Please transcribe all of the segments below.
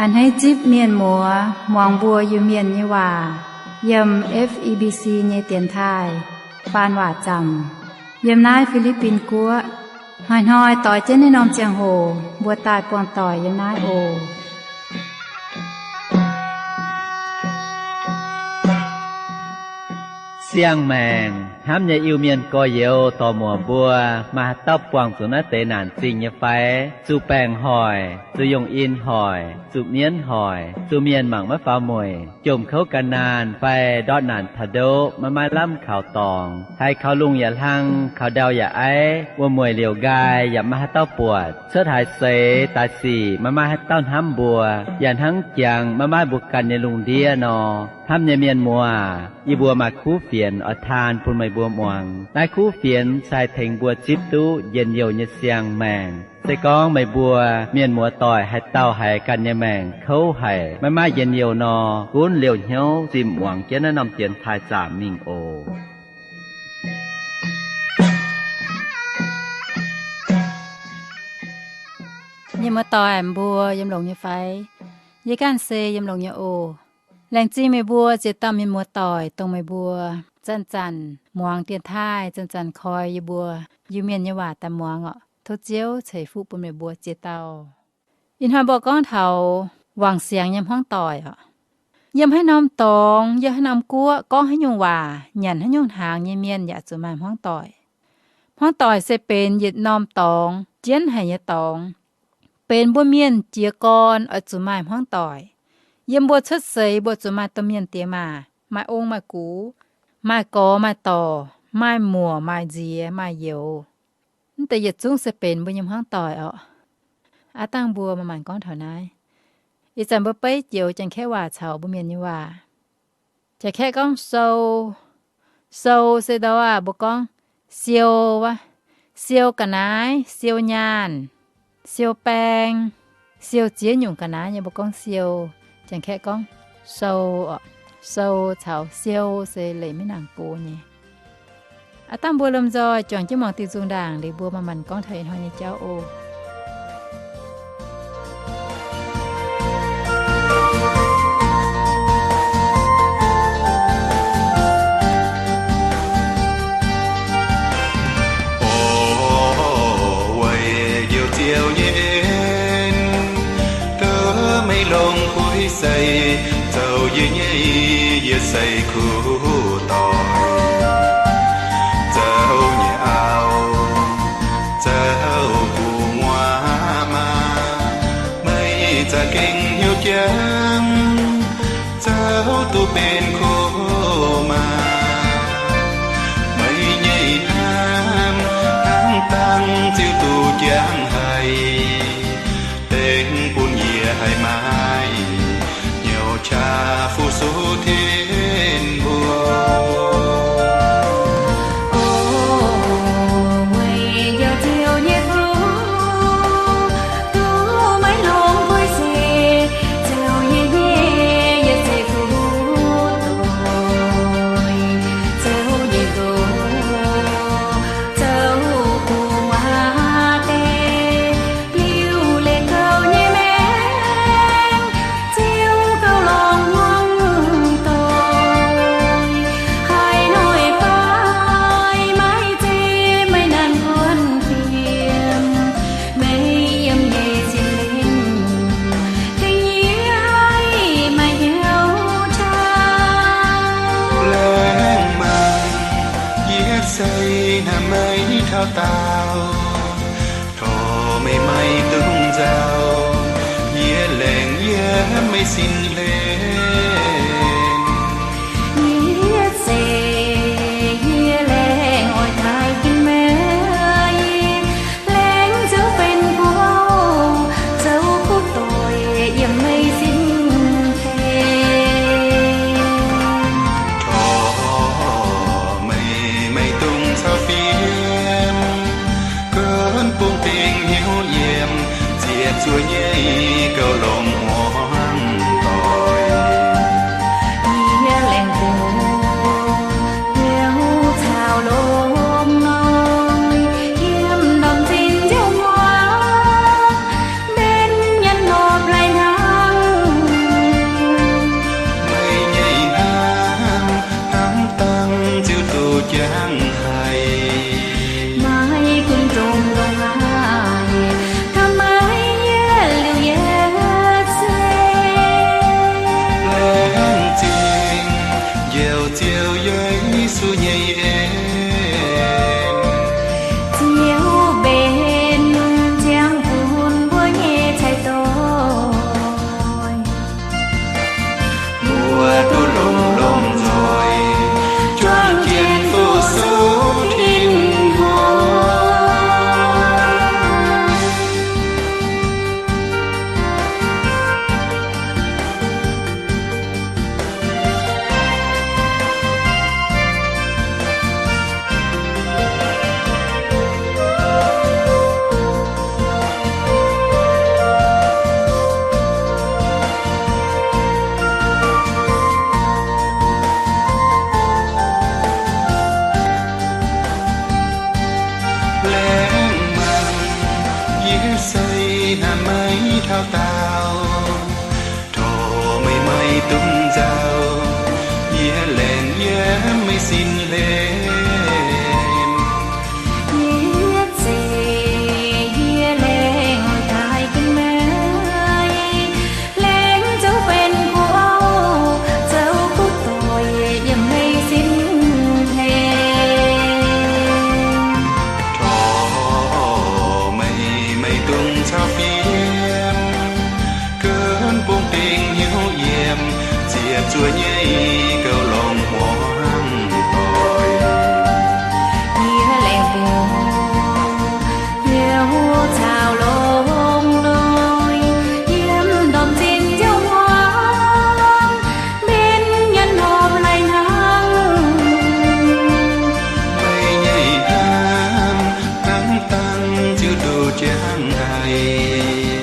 A'hneiv zipv mienh muoz muangx mbuo Iu-Mienh nyei waac yiem F E B C nyei dienx taaih faan waac zaamc yiem naaiv Fi^li^bin Guoqv. Hnoi-hnoi doix jienv naaiv norm ziangh hoc mbuo daaih buangh doic yiem naaiv oc. Siang-maengc hnamv nyei Iu-Mienh gorx-youz dorc-muoc mbuo, maaih haaix dauh buangh zuqc naaiv deix naanc zingh nyei fai? Zuqc baengc hoic, zuqc yungh in hoic, zuqc mienv hoic, zuqc mienh mangc maiv faaux mueic, jomc kouv gan naanh fai ndortv naanc taux ndoqv maiv maaih lamh kaux dorngx, haiz kaux lungh yaac hlang, kaux ndau yaac aiv, wuom-mueic liouc nqaai yaac maiv maaih haaix dauh buatc, cuotv haaix seix daaih sic maiv maaih haaix dauh hnamv mbuo, yaac hnangv jangx maiv maaih mbuo ganh nyei lungh ndiev nor. Hnamv nyei mienh muoz, yie mbuo maaih kuv fienx oix taan bun meih mbuo muangx. Naaiv kuv fienx se haih tengx mbuo zipv duqv njien-youh nyei siang-maengc. Se gorngv meih mbuo mienh muoz-doic haaix dauh haiz ganh nyei maengc kouv haic, maiv maaih njien-youh nor, gunv liouh hnyouv zimh muangx jienv naaiv norm dienx taaih zaamc mingh oc. Mienh muoz-doic mbuo yiem longx nyei fai? Yie ganh se yiem longx nyei oc. Laengz zingh meih mbuo ziex dauh mienh muoz-doic, dongh meih mbuo zanc-zanc muangx dienx taaih, zanc-zanc koi yie mbuo Iu-Mienh nyei waac daaih muangx orqc. Tov Ziouv ceix fuqv bun meih mbuo ziex dauh. Ih hnoi mbuo gorngv taux wangc siangx nyei hmuangv doic orqc. Yiem haaix norm dorngx, yiem haaix norm guoqv, gorngv haaix nyungc waac, nyanc haaix nyungc hnaangx nyei mienh yaac zuqc maaih hmuangv doic. Hmuangv doic se benx yietc norm dorngx, jienv haic nyei dorngx. Benx mbuo mienh jiez gorn oix zuqc maaih hmuangv doic. Yiem mbuo cuotv seix mbuo zuqc maaih domh mienh diex maac, maaih ong maaih gux, maaih gorx maaih dorc, maaih muoc maaih nziex maaih youz. Mv deix yietc zungv se benx mbuo nyei hmuangv doic orqc. Aav dangh mbuo manc-manc gorngv taux naaiv. Ih zanc mbuo beiv joux Janx-Kaeqv waac caux mbuo Mienh nyei waac. Janx-Kaeqv gorngv sou. Sou se ndau aac mbuo gorngv siou wuov, siou ga'naaiv, siou nyaanh, siou baeng, siou ziex nyungc ga'naaiv nyei mbuo gorngv siou. Janx-Kaeqv gorngv sou orqc. Sou caux siou se leiz maiv nangc go nyei. Aav dangh mbuo lomh nzoih juangc jienv muangx diuh nzung ndaangc liuz mbuo manc-manc gorngv taux ih hnoi nyei jauv oc. Orv, weic njoux Ziouv nyei en, duqv meih longx kuv sai, zoux yie nyei yietc seix kuv doic. Zoux nyei auv, zoux gu'nguaaz maa, meih za'gengh hnyouv jangx, zoux duqv benx kuv maa. Meih nyei hnamv hnangv dangh ziouc duqv jangx haic, dengv bun yie haih maaih hnyouv qaqv fu-sux Tin-Hungh. O, weic njoux Ziouv nyei fuqv, duqv maiv longx kuv sai, zoux yie nyei yietc seix kuv doic. Zoux nyei ndoqc, zoux gu'nguaaz deix, liuc leiz gauh nyei maengc, ziouc gauh longc hmuangv doic. Haaix noic fai maiv zeiz meih naaic guanh fiem, meih yiem yie sin lengc, tengx yie haih maaih hnyouv qaqv. Laengz mangc yie se hnamv meih taux daauh, tov meih maiv dungx nzauh, yie laengz yiem meih sin lengc. Yietc seix yie laengz oix taaih fim meih, laengz zoux benx kuv auv, zoux kuv doic yiem meih sin tengx. Tov meih maiv dungx caux fim, gunv bung dingc hnyouv yiem, ziec zuoqv nyei gauh longc hmuangv doic. sin hlen. Yie zeiz yie laengz daaih gunv meih, laengz zoux benx kuv auv, zoux kuv doic yiem meih sin hlen. Tov meih, meih dungx caux fiem, gunv bung dingc hnyouv yiem, ziepc zuoqv nyei gauh longx muangx doic. Yie laengz bung hnyouv caux longx noic, yiem ndorm zinh ziouc muangx, mbenc nyanc hopv lai hnangv. Meih nyei hnamv hnangv dangh ziouc ndoh jangx haic.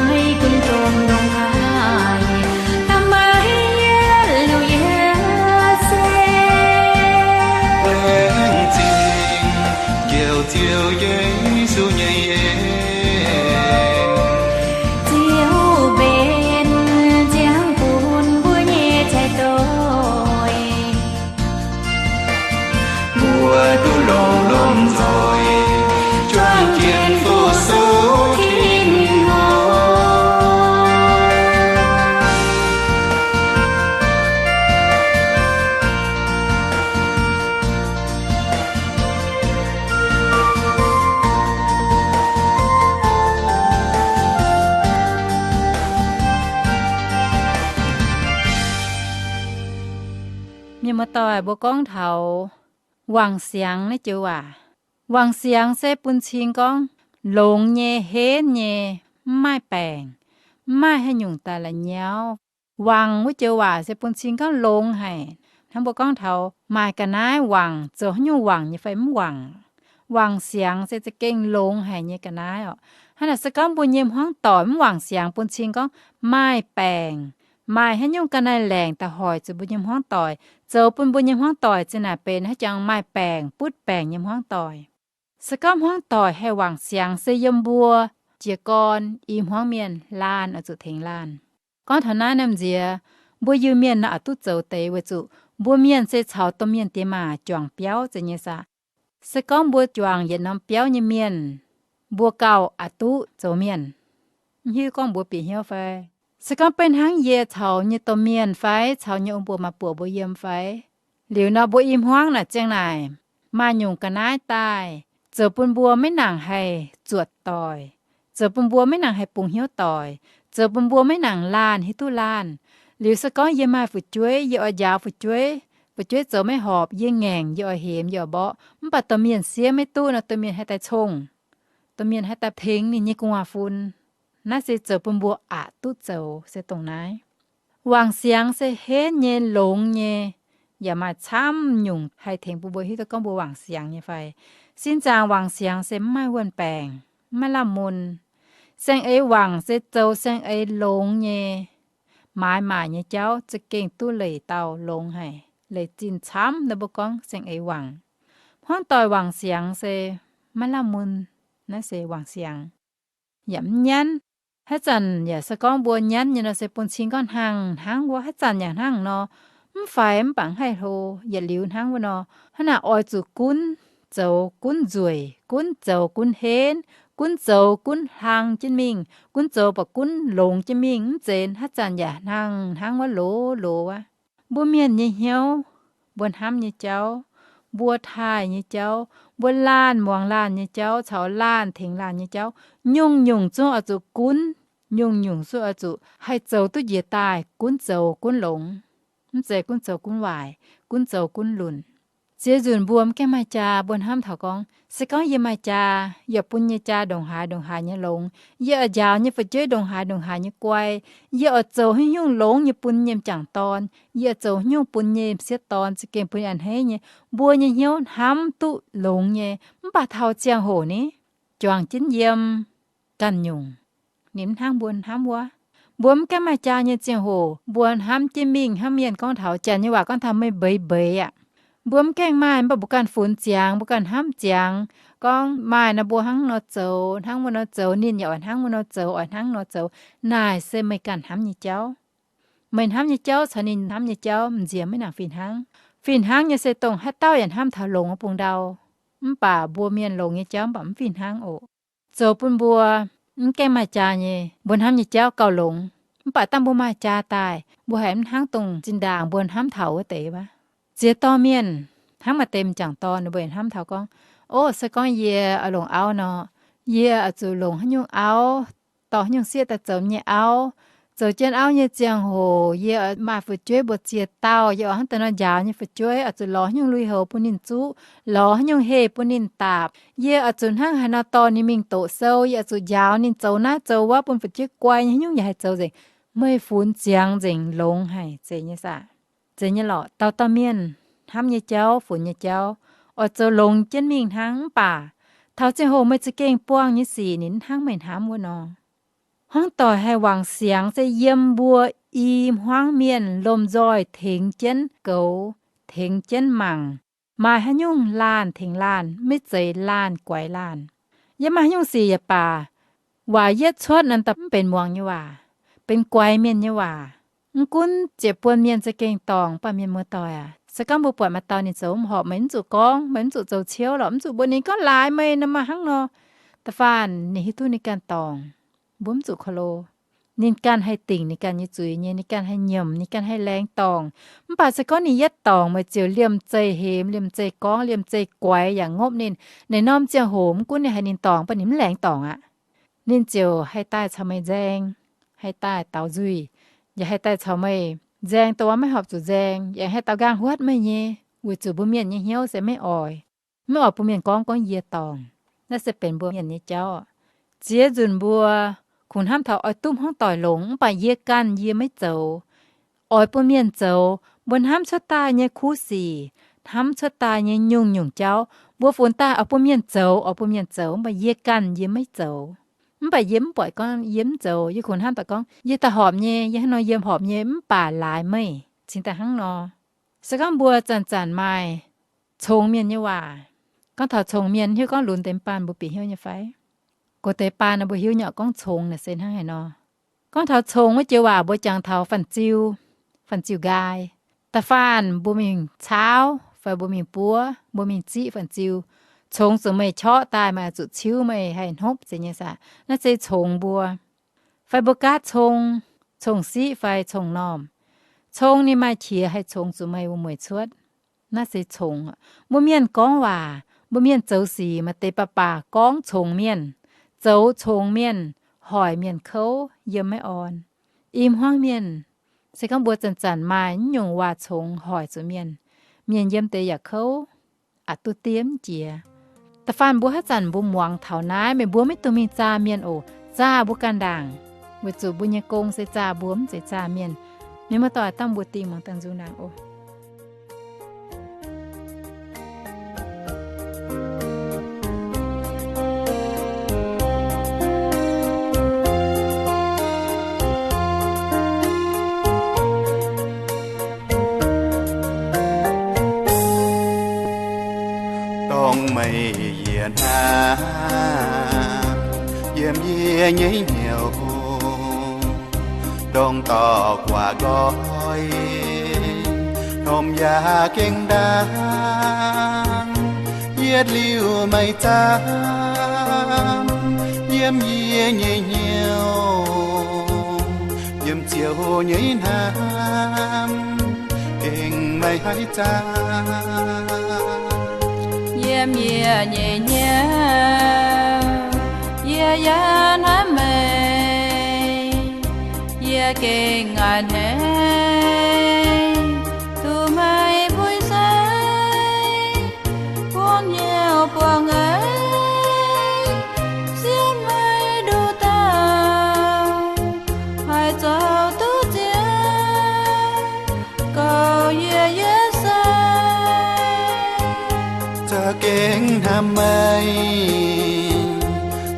Meih gunv domh ndongc haaix, hnamv meih yietc liuz yie se laengz zingh njoux Ziouv Yesu nyei en, ziouc mbenc ziangh bun mbuo nyei cai doic. Mbuo duqv longx lomh nzoih, juangc jienv fu-sux Tin-Hungh. Mienh muoz-doic, mbuo gorngv taux wangc siangx naaiv joux waac. Wangc siangx se bun cing gorngv longx nyei, henv nyei, mv maaih baengc, mv maaih haaix nyungc daaih la'nyauv. Wangc wuov joux waac se bun cing gorngv longx haic. Hnangv mbuo gorngv taux maaih ga'naaiv wangc, zoux haaix nyungc wangc nyei fai mv wangc. Wangc siangx se za'gengh longx haic nyei ga'naaiv oc. Hnangv naaic se gorngv mbuo nyei hmuangv doic mv wangc siangx, bun cing gorngv maaih baengc, maaih haaix nyungc ga'naaiv laengc daaih hoic zuqc mbuo nyei hmuangv doic, zoux bun mbuo nyei hmuangv doic zinh naaic benx haaix jangx maaih baengc, butv baengc nyei hmuangv doic. Se gorngv hmuangv doic haih wangc siangx se yiem mbuo jiez gorn i hmuangv mienh laanh oix zuqc tengx laanh. Gorngv taux naaiv naaiv m'nziex, mbuo Iu-Mienh naaiv oix duqv zoux deix weic zuqc mbuo mienh se caux domh mienh diex maac juangc biauv zeiz nyei saah. Se gorngv mbuo juangc yietc norm biauv nyei mienh, mbuo gauh oix duqv zoux mienh. Mv hiuv gorngv mbuo bieqc hnyouv fai? Se gorngv beiv hnangv yie caux nyei domh mienh fai caux nyei ong-buoc maa-buoc mbuo yiem fai? Liuz nor mbuo i hmuangv naaic ziang naaic maaih nyungc ga'naaiv daaih, zoux bun mbuo maiv nangc haih zuotc doic, zoux bun mbuo maiv nangc haih bungx hnyouv doic, zoux bun mbuo maiv nangc laanh hiuv duqv laanh. Liuz se gorngv yie maaih fu'jueiv, yie oix njaaux fu'jueiv, fu'jueiv zoux maiv horpc, yie ngaengc, yie oix hemx, yie oix mborqv, mv baac domh mienh siev maiv duqv nor, domh mienh haih daaih cong, domh mienh haih daaih tengx ninh nyei gu'nguaaz-fun. Naaiv se zoux bun mbuo aqc duqv zoux se dongh naaiv. Wangc siangx se henv nyei, longx nyei, yaac maaih camv nyungc haih tengx bun mbuo hiuv duqv gorngv mbuo wangc siangx nyei fai. Sin zaangc wangc siangx se mv maaih wuon-baengc, mv maaih lamh mun. Saeng-eix wangc se zoux saeng-eix longx nyei, maaiz maaic nyei jauv za'gengh duqv leic dauh longx haic, leic zinh camv nor mbuo gorngv saeng-eix wangc. Hmuangv doic wangc siangx se maiv lamh mun, naaiv se wangc siangx. Yaac mv nyanv. Haaix zanc yaac se gorngv mbuo nyanv nyei nor se bun cing gorngv hnangv hnangv wuov, haaix zanc yaac hnangv nor, mv faix mv baac mv haih hlo, yietc liuz hnangv wuov nor. Hnangv naaic oix zuqc gunv zoux gunv nzueic, gunv zoux gunv henv, gunv zoux gunv hlang jienv mingh, gunv zoux baac gunv longx jienv mingh, mv zeiz haaix zanc yaac hnangv hnangv wuov loz loz wuov. Mbuo mienh nyei hnyouv, mbuo hnamv nyei jauv, mbuo taaih nyei jauv, mbuo laanh muangx laanh nyei jauv caux laanh tengx laanh nyei jauv, nyungc-nyungc zungv oix zuqc gunv, nyungc-nyungc zungv oix zuqc haih zoux duqv njiec daaih gunv zoux gunv longx. Mv zeiz gunv zoux gunv waaic, gunv zoux gunv lunc. Ziex nzunc mbuo mv gaengh maaih jaa, mbuo hnamv taux gorngv, se gorngv yie maaih jaa, yie bun nyei jaa ndongc haaix ndongc haaix nyei longx, yie oix njaaux nyei fu'jueiv ndongc haaix ndongc haaix nyei guai, yie oix zoux haaix nyungc longx nyei bun nyei m'jangc dorn, yie oix zoux haaix nyungc bun nyei m'sieqv dorn, za'gengh bun ninh a'hneiv nyei. Mbuo nyei hnyouv hnamv duqv longx nyei, mv baac taux ziangh hoc ni, juangc jienv yiem ganh nyungc. Ninh mv hnangv mbuo hnamv wuov. Mbuo mv gaengh maaih jaa nyei ziangh hoc, mbuo hnamv jienv mingh hnangv mienh gorngv taux Janx nyei waac gorngv taux meih mbeix mbeix aqv. Mbuo mv gaengh maaih, mv baac mbuo ganh funx ziangx, mbuo ganh hnamv ziangx, gorngv maaih nor mbuo hnangv nor zoux, hnangv wuov nor zoux, ninh yaac oix hnangv wuov nor zoux, oix hnangv nor zoux. Naaic se meih ganh hnamv nyei jauv. Meih hnamv nyei jauv caux ninh hnamv nyei jauv m'nziex maiv nangc fih hnangv. Fih hnangv nyei se dongh haaix dauh yaac hnamv taux longx bung ndau. Mv baac mbuo mienh longx nyei jauv mv baac mv fih hnangv oc. Zoux bun mbuo mv gaengh maaih jaa nyei, mbuo hnamv nyei jauv gauh longx. Mv baac dangh mbuo maaih jaa daaih, mbuo haiz mv hnangv dongh zinh ndaangc mbuo hnamv taux wuov deix wuov. Ziex dorh mienh, hnangv maaih deix m'jangc dorn ninh mbuo hnamv taux gorngv, O, se gorngv yie oix longc auv nor, yie oix zuqc longc haaix nyungc auv, dorh haaix nyungc sieqv daaih zoux nyei auv. Zoux jienv auv nyei ziangh hoc yie oix maaih fu'jueiv mbu'ziex dauh, yie oix hnangv deix nor njaaux nyei fu'jueiv, oix zuqc lorz haaix nyungc lui-houx bun ninh zuqv, lorz haaix nyungc heh bun ninh daapc. Yie oix zuqc hnangv haaix nor dorh ninh mingh doqc sou, yie oix zuqc njaaux ninh zoux naaiv zoux wuov bun fu'jueiv guai nyei, haaix nyungc yaac haih zoux nzengc. Meih funx ziangx nzengc longx haic, zeiz nyei saah? Zeiz nyei lorqc. Dauh dauh mienh hnamv nyei jauv, funx nyei jauv, oix zoux longx jienv mingh hnangv. Mv baac taux ziangh hoc meih za'gengh buangh nyei sic ninh mv hnangv meih hnamv wuov nor. Hmuangv doic haih wangc siangx se yiem mbuo i hmuangv mienh lomh nzoih tengx jienv goux, tengx jienv mangc. Maaih haaix nyungc laanh tengx laanh, maiv zeiz laanh guaix laanh. Yie maaih haaix nyungc sic yaac baac, waac yietv cuotv naaic daaih mv benx muangx nyei waac, benx guaix mienh nyei waac. Mv gunv ziepc buon mienh za'gengh dorngc, mv baac mienh muoz-doic aac, se gorngv mbuo buatc maaih dauh ninh zoux mv horpc, meih mv zuqc gorngv, meih mv zuqc zoux ciouv lorqc, mv zuqc mbuox ninh gorngv laaix meih nor maaih hnangv nor. Da'faanh ninh hiuv duqv ninh ganh dorngc, mbuo mv zuqc korv-lo. Ninh ganh haih dingc ninh ganh nyei zuiz nyei, ninh ganh haih nyiemc, ninh ganh haih laengz dorngc. Mv baac se gorngv ninh yietv dorngc, meih ziouc liemh zeih hemx, liemh zeih gorngv, liemh zeih guaix yaac ngopv ninh. Naaiv norm ziangh hoc mv gunv ninh haiz ninh dorngc, mv baac ninh mv laengz dorngc aqv. Ninh ziouc haih daaih caux meih nzaeng, haih daaih daux nzuih, yaac haih daaih caux meih nzaeng dongh wuov maiv horpc zuqc nzaeng, yaac haih daux nqaang huotv meih nyei, weic zuqc mbuo mienh nyei hnyouv se maiv oix. Maiv oix bun mienh gorngv, gorngv yie dorngc. Naaiv se benx mbuo mienh nyei jauv. Ziex nzunc mbuo kungx hnamv taux oix duqv hmuangv doic longx, mv baac yie ganh yie maiv zoux, oix bun mienh zoux. Mbuo hnamv cuotv daaih nyei kuv sic, hnamv cuotv daaih nyei nyungc-nyungc jauv, mbuo funx daaih oix bun mienh zoux, oix bun mienh zoux, mv baac yie ganh yie maiv zoux. Mv baac yie mv buatc gorngv yie mv zoux, yie kungx hnamv daaih gorngv yie daaih horpc nyei, yie hnangv nor yie horpc nyei, mv baac laaix meih cingx daaih hnangv nor. Se gorngv mbuo zanc-zanc maaih congx mienh nyei waac, gorngv taux congx mienh, hiuv gorngv lunx deix baan mbuo bieqc hnyouv nyei fai? Gox deix baan nor mbuo hiuv nyei gorngv congx naaic se hnangv haaix nor. Gorngv taux congx wuov joux waac mbuo jangx taux fanh-ziu, fanh-ziu nqaai. Da'faanh mbuo mingh caauv fai mbuo mingh buov, mbuo mingh ziqv fanh-ziu, congx zuqc meih qorqv daaih, meih zuqc ciuv, meih haih hnopv zeiz nyei saah? Naaiv se congx mbuo. Fai mbuo gaatv cong, cong-siqv fai cong-normh, cong ninh maaih qiex haih congx zuqc meih wuom-mueic cuotv. Naaiv se congx. Mbuo mienh gorngv waac, mbuo mienh zoux sic maaih deix baac-baac gorngv congx mienh, zoux congx mienh, hoic mienh kouv, yiem maiv orn. I hmuangv mienh, se gorngv mbuo zanc-zanc maaih naaiv nyungc waac congx hoic zuqc mienh, mienh yiem deix yaac kouv, aqc duqv diev mv jiex. Da'faanh mbuo haaix zanc mbuo muangx taux naaiv, meih mbuo maiv dungx mingh zaah mienh oc. Zaah mbuo ganh ndaangc, weic zuqc mbuo nyei gong se zaah mbuo, mv zeiz zaah mienh. Mienh muoz-doic, dangh mbuo dingh muangx dangh nzung ndaangc oc. Dongh meih yie hnamv yiem yie nyei hnyouv, dongh dorc guaax nqoi, hnomv yaac gengh ndaangc, yietv liuz meih zaamv yiem yie nyei hnyouv, yiem ziouc nyei hnamv gengh meih haiz zaah. Yiem yie nyei hnyouv, yie yaac hnamv meih, yie gengh a'hneiv duqv meih mbui sai, buangv hnyouv buangv eix, siemv meih nduqc dauh, haih zoux duqv ziangx gauh yie yietv seix. Za'gengh hnamv meih,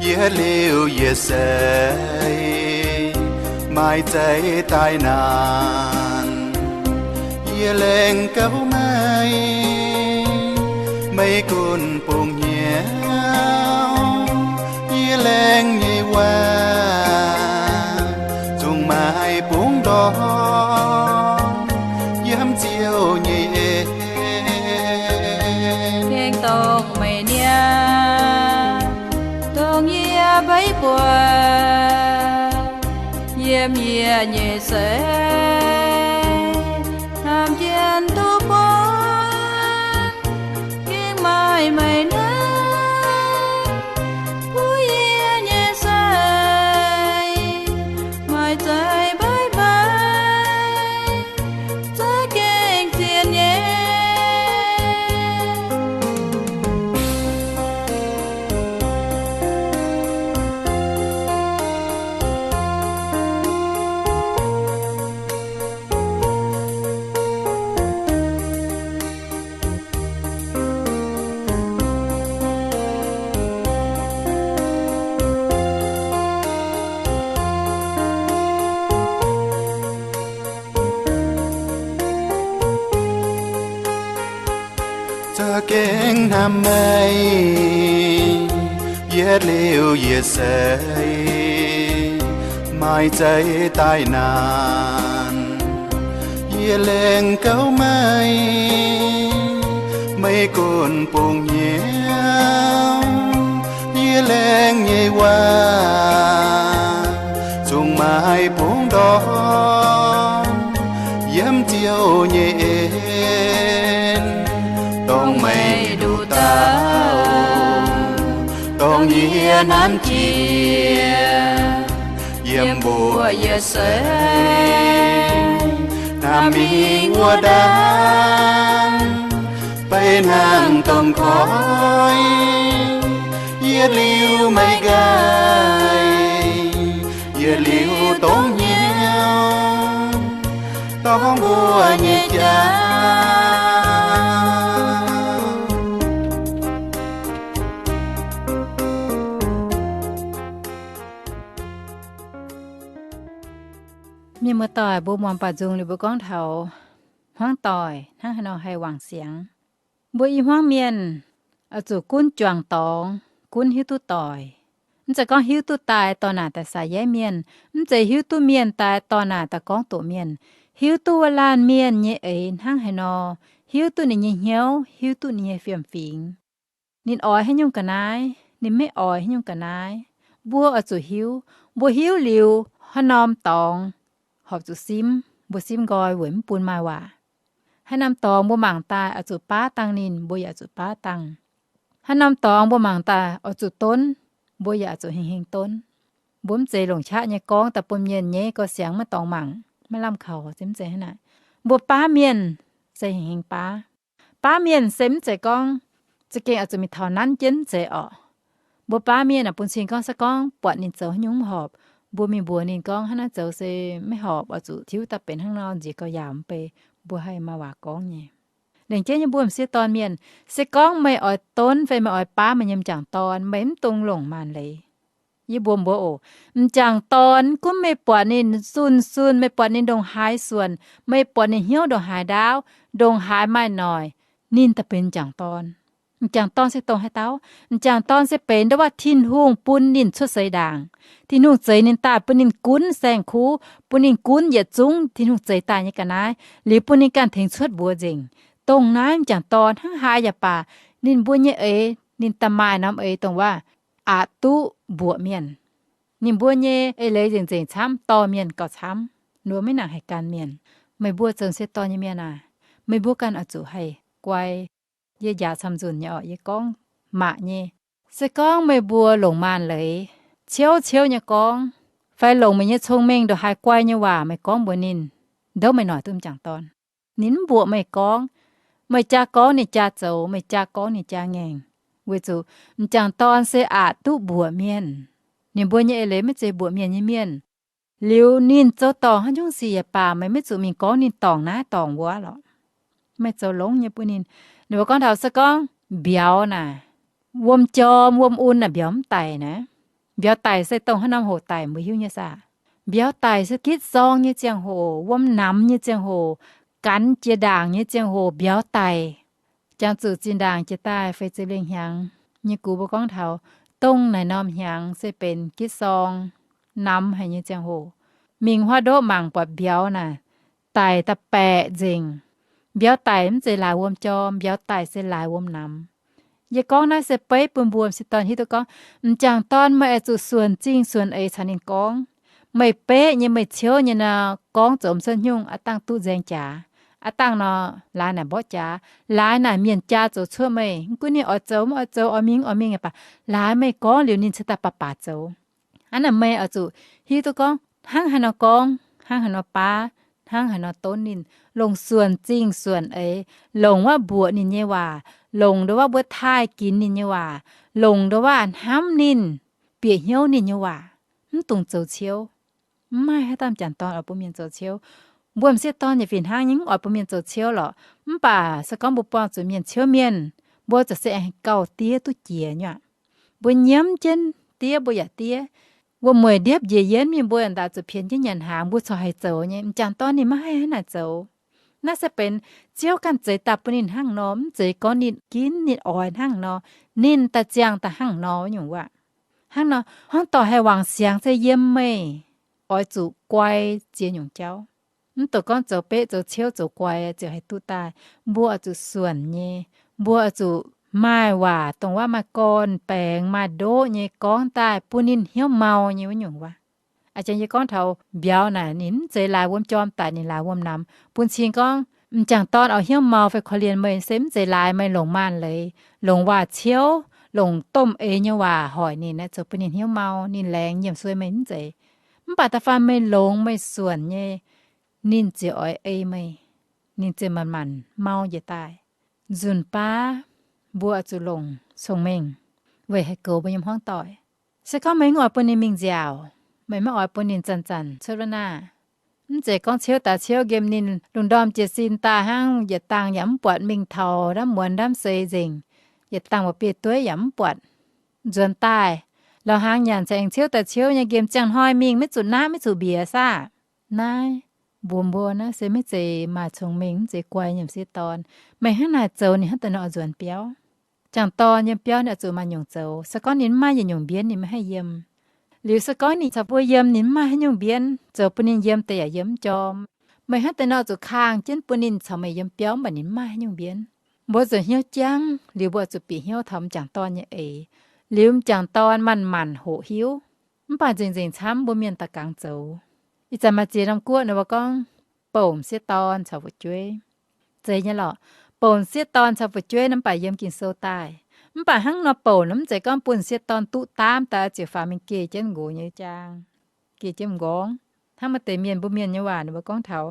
yietv liuz yie seix, maaih zeiz daaih naanc, yie laengz gauh meih, meih gunv bungx hnyouv, yie laengz nyei waac zungv maaih bungx ndorm yiem ziouc nyei eix. mbuo yiem yie nyei seix, hnamv jienv duqv buonc, gengh maaih meih naaiv, buov yie nyei seix, maaih zeiz bye bye, za'gengh zien nyei. Za'gengh hnamv meih, yietc liuz yietc seix, maaih zeiz daaih naanc. Yie laengz gauh meih, meih gunv bungx hnyouv. Yie laengz nyei waac zungv maaih bungx ndortv yiem Ziouv nyei en. Dongh meih nduqc dauh, dongh yie nanv jiex, yiem mbuo yie seix, hnamv mingh wuov ndaangc, beiv hnangv dongh koiv, yietc liuz meih nqaih, yietc liuz dongh hnyouv, dongh mbuo nyei jauv. Mienh muoz-doic, mbuo muangx baac nzung liuz mbuo gorngv taux hmuangv doic hnangv haaix nor haih wangc siangx. Mbuo i hmuangv mienh oix zuqc gunv juangc dorngx, gunv hiuv duqv doic. Mv zeiz gorngv hiuv duqv daaih dorh naaic daaih saax yaiv mienh, mv zeiz hiuv duqv mienh daaih dorh naaic daaih gorngv doqc mienh, hiuv duqv wuov laanh mienh nyei eix hnangv haaix nor, hiuv duqv ninh nyei hnyouv, hiuv duqv ninh nyei fiem-fingx. Ninh oix haaix nyungc ga'naaiv, ninh maiv oix haaix nyungc ga'naaiv. Mbuo oix zuqc hiuv. Mbuo hiuv liuz, haaix norm dorngx horpc zuqc simv, mbuo simv nqoi weic mv bun maaih waac. Haaix norm dorngx mbuo mangc daaih oix zuqc baav dangh ninh, mbuo yaac oix zuqc baav dangh. Haaix norm dorngx mbuo mangc daaih oix zuqc donv, mbuo yaac oix zuqc hingh hingh donv. Mbuo mv zeiz longc qaqv nyei gorngv daaih bun mienh nyei gauh siangx maiv dorngx mangc, maiv lamh kaux, se mv zeiz hnangv naaic. Mbuo baav mienh se hingh hingh baav. Baav mienh se mv zeiz gorngv za'gengh oix zuqc mingh taux nanv jienv mv zeiz orqc. Mbuo baav mienh aah, bun cing gorngv se gorngv buatc ninh zoux haaix nyungc mv horpc, mbuo mingh mbuox ninh gorngv hnangv naaiv zoux se maiv horpc, oix zuqc tiuv daaih benx hnangv nor nziex gauh yaauc mv bei, mbuo haih maaih waac gorngv nyei. Lengc jeiv nyei mbuo m'sieqv dorn mienh, se gorngv meih oix donv fai meih oix baav meih nyei m'jangc dorn, meih mv dungx longc maanc leiz. Yie mbuox mbuo oc, m'jangc dorn gunv meih buatc ninh zunh zunh, meih buatc ninh ndongc haaix suonc, meih buatc ninh hnyouv ndongc haaix ndaauv, ndongc haaix maaih noic, ninh daaih benx m'jangc dorn. M'jangc dorn se dongh haaix dauh? M'jangc dorn se benx ndau wuov Tin-Hungh bun ninh cuotv seix ndaangc. Tin-Hungh zeix ninh daaih bun ninh gunv saeng-kuv, bun ninh gunv yietc zungv Tin-Hungh zeix daaih nyei ga'naaiv, liuz bun ninh ganh tengx cuotv mbuox nzengc. Dongh naaiv m'jangc dorn hnangv haaix yaac baac, ninh mbuo nyei eix, ninh da'maaih norm eix dongh wuov, aqc duqv mbuoqc mienh. Ninh mbuo nyei eix leiz nzengc nzengc camv, dorh mienh gauh camv. Ninh mbuo maiv nangc haih gan mienh. Meih mbuo zoux m'sieqv dorn nyei mienh aac, meih mbuo ganh oix zuqc haih guai. Yie njaaux camv-nzunc nyei orqc, yie gorngv mangc nyei. Se gorngv meih mbuo longc maanc leiz, ciouv ciouv nyei gorngv, fai longc meih nyei cong-mengh ndongc haaix guai nyei waac meih gorngv mbuox ninh, ndouv meih noic duqv m'jangc dorn. Ninh mv mbuoqc meih gorngv. Meih jaa gorngv ninh jaa zoux, meih jaa gorngv ninh jaa ngaengc. Weic zuqc m'jangc dorn se aqc duqv mbuoqc mienh. Ninh mbuo nyei eix leiz maiv zeiz mbuoqc mienh nyei mienh. Liuz ninh zoux dorngc haaix nyungc sic yaac baac, meih maiv zuqc mingh gorngv ninh dorngc naaiv dorngc wuov lorqc. Meih zoux longx nyei bun ninh. Ninh mbuo gorngv taux se gorngv mbiauz naaic, wuom jorm wuom un naaic mbiauz mv daic naaic. Mbiauz daic se dongh haaix norm hoc daic mbuo hiuv nyei saah? Mbiauz daic se gitv sorng nyei ziangh hoc, wuom namx nyei ziangh hoc, ganx jiex ndaangc nyei ziangh hoc mbiauz daic. Jangx zuqc zinh ndaangc jiex daaih feix ziepc lengh hnyangx nyei gux mbuo gorngv taux dongh naaic norm hnyangx se benx gitv sorng namx haic nyei ziangh hoc. Mingh huaav ndoqv mangc buatc mbiauz naaic daic da'baeqc nzengc. Mbiauz daic mv zeiz laaix wuom jorm, mbiauz daic se laaix wuom namx. Yie gorngv naaiv se beiv bun mbuo m'sieqv dorn hiuv duqv gorngv, m'jangc dorn meih oix zuqc suonc zingh suonc eix caux ninh gorngv. Meih beqv nyei, meih ciouv nyei nor, gorngv zoux m'sieqv nyungc aqv dangh duqv nzaeng jaax, aqv dangh nor laaix naaic mborqv jaax, laaix naaic mienh jaa zoux cuotv meih. Mv gunv ninh oix zoux mv oix zoux, oix mingh mv oix mingh baac, laaix meih gorngv liuz ninh cingx daaih baac baac zoux. Hnangv naaic meih oix zuqc hiuv duqv gorngv hnangv haaix nor gorngv, hnangv haaix nor baav, hnangv haaix nor donv ninh, longc suonc zingh suonc eix, longc waac mbuoqc ninh nyei waac, longc nduov waac mbuo taaih ginx ninh nyei waac, longc nduov waac hnamv ninh, bieqc hnyouv ninh nyei waac, mv dungx zoux ciouv. Mv maaih haaix dauh m'jangc dorn oix bun mienh zoux ciouv. Mbuo m'sieqv dorn yaac fih hnangv nyei, mv oix bun mienh zoux ciouv lorqc. Mv baac se gorngv mbuo buangh zuqc mienh ciouv mienh, mbuo za'gengh gauh diev duqv jiex nyuaqv. Mbuo nyiemv jienv diev mbuo yaac diev. Wuom-mueic ndiepv njiec yienv mingh mbuo yaac ndaauc zuqc pienx jienv nyanc hnaangx, mbuo corc haih zoux nyei. M'jangc dorn ninh maiv haih hnangv naaic zoux. Naaiv se benx Ziouv ganh zeix daaih bun ninh hnangv nor, mv zeiz gorngv ninh ginv ninh oix hnangv nor, ninh daaih ziangh daaih hnangv nor wuov nyungc waac. Hnangv nor, hmuangv doic haih wangc siangx se yiem meih oix zuqc guai ziex nyungc jauv. Mv dungx gorngv zoux beqv zoux ciouv zoux guai ziouc haih duqv daaih. Mbuo oix zuqc suonc nyei, mbuo oix zuqc maaih waac dongh waac maaih gorn-baengx maaih ndoqv nyei gorngv daaih bun ninh hnyouv mau nyei wuov nyungc waac. A'jang yie gorngv taux mbiauz naaic ninh mv zeiz laaix wuom jorm daic, ninh laaix wuom namx. Bun cing gorngv m'jangc dorn oix hnyouv mau fai korv-lienh meih se mv zeiz laaix meih longc maanc leiz, longc waac-ciouv, longc domh eix nyei waac hoic ninh aeqv, zoux bun ninh hnyouv mau, ninh laengz nyiemc suei meih mv zeiz. Mv baac da'faanh meih longx meih suonc nyei, ninh ziouc oix ei meih, ninh ziouc manc-manc mau njiec daaih. Nzunc baav mbuo oix zuqc longc cong-mengh weic haih goux mbuo nyei hmuangv doic. Se gorngv meih mv oix bun ninh mingh nziaauc, meih maiv oix bun ninh zanc-zanc cuotv wuov naah, mv zeiz gorngv ciouv daaih ciouv nqemh ninh lungh ndorm jiez sin daaih hnangv, yietc dangh yaac mv buatc, mingh taux ndamv muonz ndamv seix nzengc, yietc dangh mbu'bieiv-dueiv yaac mv buatc. Nzuonx daaih, lorz hnaangx nyanc cingx ciouv daaih ciouv nyei, nqemh ziangh hnoi mingh maiv zuqc naqv maiv zuqc mbiec saah? Naaiv mbuox mbuo naaiv se maiv zeiz maaih cong-mengh, mv zeiz guai nyei m'sieqv dorn. Meih hnangv naaic zoux ninh hnangv daaih nor oix nzuonx biauv. M'jangc dorn yiem biauv ninh oix zuqc maaih nyungc zoux. Se gorngv ninh mv maaih yietc nyungc mbienv ninh maiv haih yiem. Liuz se gorngv ninh caux mbuo yiem ninh mv maaih haaix nyungc mbienv, zoux bun ninh yiem deix yaac yiem mv jorm. Meih hnangv daaih nor zuqc kangh jienv bun ninh caux meih yiem biauv mv baac ninh mv maaih haaix nyungc mbienv. Mbuo zuqc hnyouv jangv, liuz mbuo zuqc bieqc hnyouv taux m'jangc dorn nyei eix. Liuz m'jangc dorn manc-manc hoqc hiuv. Mv baac nzengc-nzengc camv mbuo mienh daaih gangx zoux. Ih zanc maaih ziex norm guoqv ninh mbuo gorngv bouc m'sieqv dorn caux fu'jueiv. Zeiz nyei lorqc, bouc m'sieqv dorn caux fu'jueiv nor mv baac yiem Ging-Sou daaih. Mv baac hnangv nor bouc nor mv zeiz gorngv bun m'sieqv dorn duqv daamv daaih ziouc faaux mingh geh jienv nqox nyei jaang, geh jienv m'nqorngv. Hnangv maaih deix mienh, mbuo mienh nyei waac ninh mbuo gorngv taux,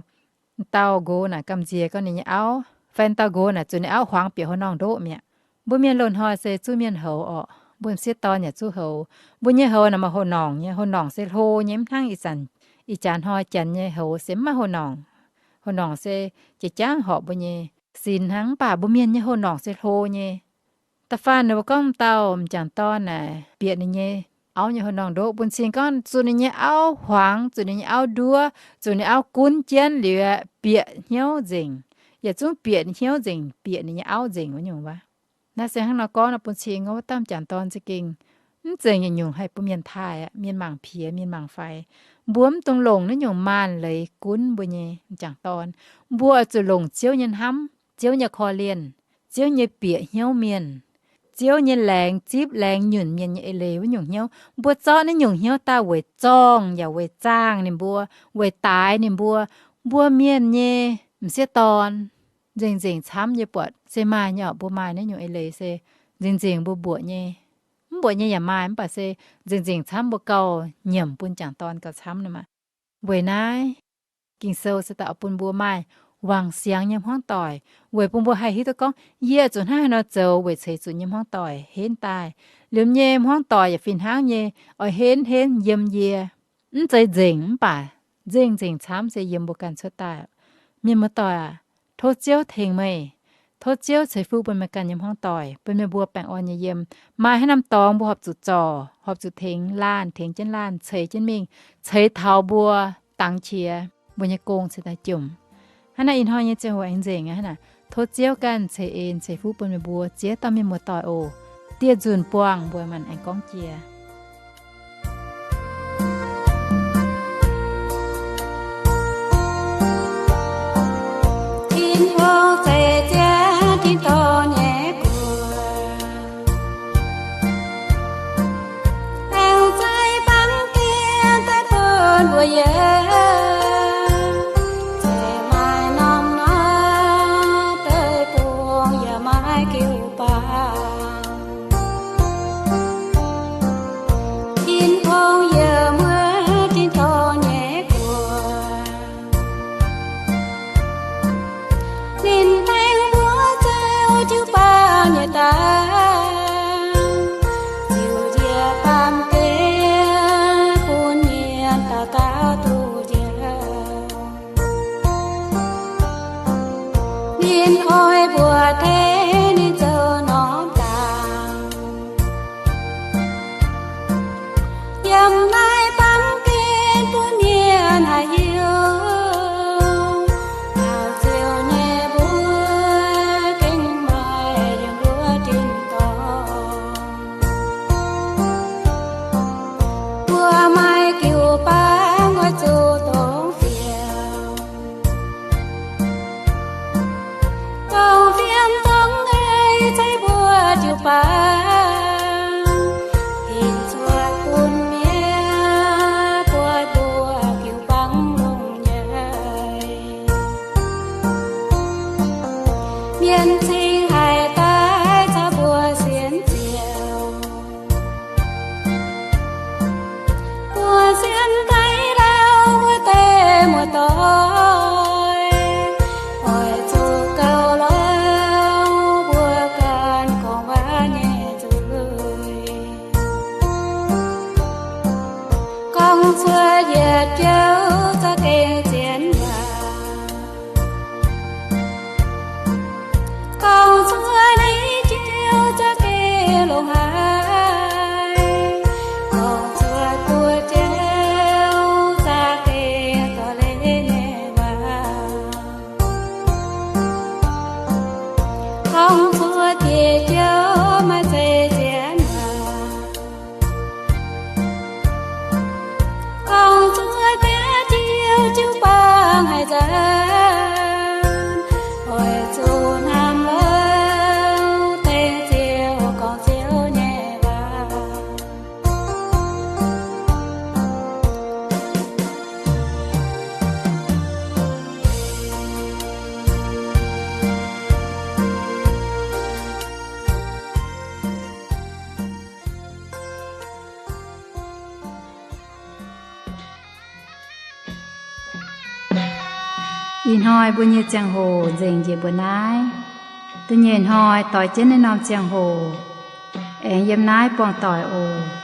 dauh nqox naaic gamh nziex gorngv ninh nyei auv, fai dauh nqox naaic zuqc ninh auv huangx bieqc haaix norngh ndoqv mi'aqv. Mbuo mienh loz-hnoi se zuqv mienh houx orqc, mbuo m'sieqv dorn yaac zuqv houx. Mbuo nyei houx naaic maaih houx-norngc nyei, houx-norngc se hlo nyei, mv hnangv ih zanc, ih jaax hnoi janx nyei houx se mv maaih houx-norngc. Houx-norngc se jiex jangv horpc mbuo nyei sin hnangv, mv baac mbuo mienh nyei houx-norngc se hlo nyei. Da'faanh ninh mbuo gorngv m'dauh m'jangc dorn naaic bieqc ninh nyei auv nyei houx-norngh ndoqv, bun cing gorngv zuqc ninh nyei auv huangx, zuqc ninh nyei auv nduov, zuqc ninh auv gunv jienv liuz aeqv, bieqc hnyouv nzengc, yietc zungv bieqc hnyouv nzengc, bieqc ninh nyei auv nzengc wuov nyungc waac. Naaiv se hnangv nor gorngv nor bun cing wuov dauh m'jangc dorn za'gengh mv zeiz yietc nyungc haih bun mienh taaih aqv, mienh mangc piex, mienh mangc faix. Mbuo mv dungx longc naaiv nyungc maanc leiz gunv mbuo nyei m'jangc dorn. Mbuo oix zuqc longc Ziouv nyei hnamv, Ziouv nyei korv-lienh, Ziouv nyei bieqc hnyouv mienh, Ziouv nyei laengz zipv laengz nyunc mienh nyei eix leiz wuov nyungc hnyouv. Mbuo zorqv naaiv nyungc hnyouv daaih weic zorngh yaac weic zaangh ninh mbuo, weic daix ninh mbuo. Mbuo mienh nyei m'sieqv dorn nzengc-nzengc camv nyei buatc se maaih nyei orqc. Mbuo maaih naaiv nyungc eix leiz se nzengc-nzengc mbuo mbuoqc nyei. Mv mbuoqc nyei yaac maaih, mv baac se nzengc-nzengc camv mbuo gauh nyiemc bun m'jangc dorn gauh camv nor maah. Weic naaiv, Ging-Sou se daaih oix bun mbuo maaih wangc siangx nyei hmuangv doic, weic bun mbuo haih hiuv duqv gorngv yie zuqc hnangv haaix nor zoux weic ceix zuqc nyei hmuangv doic henv daaih. Liuz nyei hmuangv doic yaac fih hnangv nyei oix henv henv yiem yie. Mv zeiz nzengc mv baac nzengc-nzengc camv se yiem mbuo ganh cuotv daaih. Mienh muoz-doic aac, tov Ziouv tengx meih. Tov Ziouv ceix fuqv bun meih ganh nyei hmuangv doic, bun meih mbuo baengh orn nyei yiem. Maaih haaix norm dorngx mbuo horpc zuqc zorc, horpc zuqc tengx laanh, tengx jienv laanh ceix jienv mingh, ceix taux mbuo dangx qiex, mbuo nyei gong ceix daaih jomc. Hnangv naaiv ih hnoi nyei ziangh hoc aengx nzengc aqv. Hnangv naaic tov Ziouv ganh ceix en ceix fuqv bun meih mbuo ziex dauh mienh muoz-doic oc. Dieh nzunc buangh mbuo manc aengx gorngv jiex. Tin-Hungh ceix jienv tin-dorngh nyei buoz. Ninh tengx mbuo zoux jiu-baang nyei daaih, ziouc njiec baamh gen bun mienh dauh dauh duqv njoux. Ninh oix mbuox tengx ninh zoux norm dangc, yiem naaiv baamh gen bun mienh haih hiuv taux Ziouv nyei mbuox gengh maaih yiem wuov tin-dorngh. Mbuo maaih jiu-baang oix zuqc dongh fienx, dongh fienx dongh ei ceix mbuo jiu-baang, hinc cuotv bun mienh buatc mbuo jiu-baang longx nyei. Mienh cingx haih daaih caux mbuo sienx Ziouv. Mbuo sienx daaih lauh wuov deix muoz-doic, oix zuqc gauh louc mbuo ganh gorngv waac nyei zuiz, gorngv cuotv yietc jouv za'gengh zien waac, gorngv cuotv naaiv jouv za'gengh longx haic, gorngv cuotv buo jouv za'gengh dorh leiz nyei waac, gorngv cuotv diex jouv maaih zeiz zien waac, gorngv cuotv diex jouv jiu-baang haic nzengc, oix zuqc hnamv louc tengx Ziouv gorngv Ziouv nyei waac. Ih hnoi mbuo nyei ziangh hoc nzengc njiec mbuo naaiv. Da'nyeic hnoi doix jienv naaiv norm ziangh hoc aengx yiem naaiv buangh doic oc.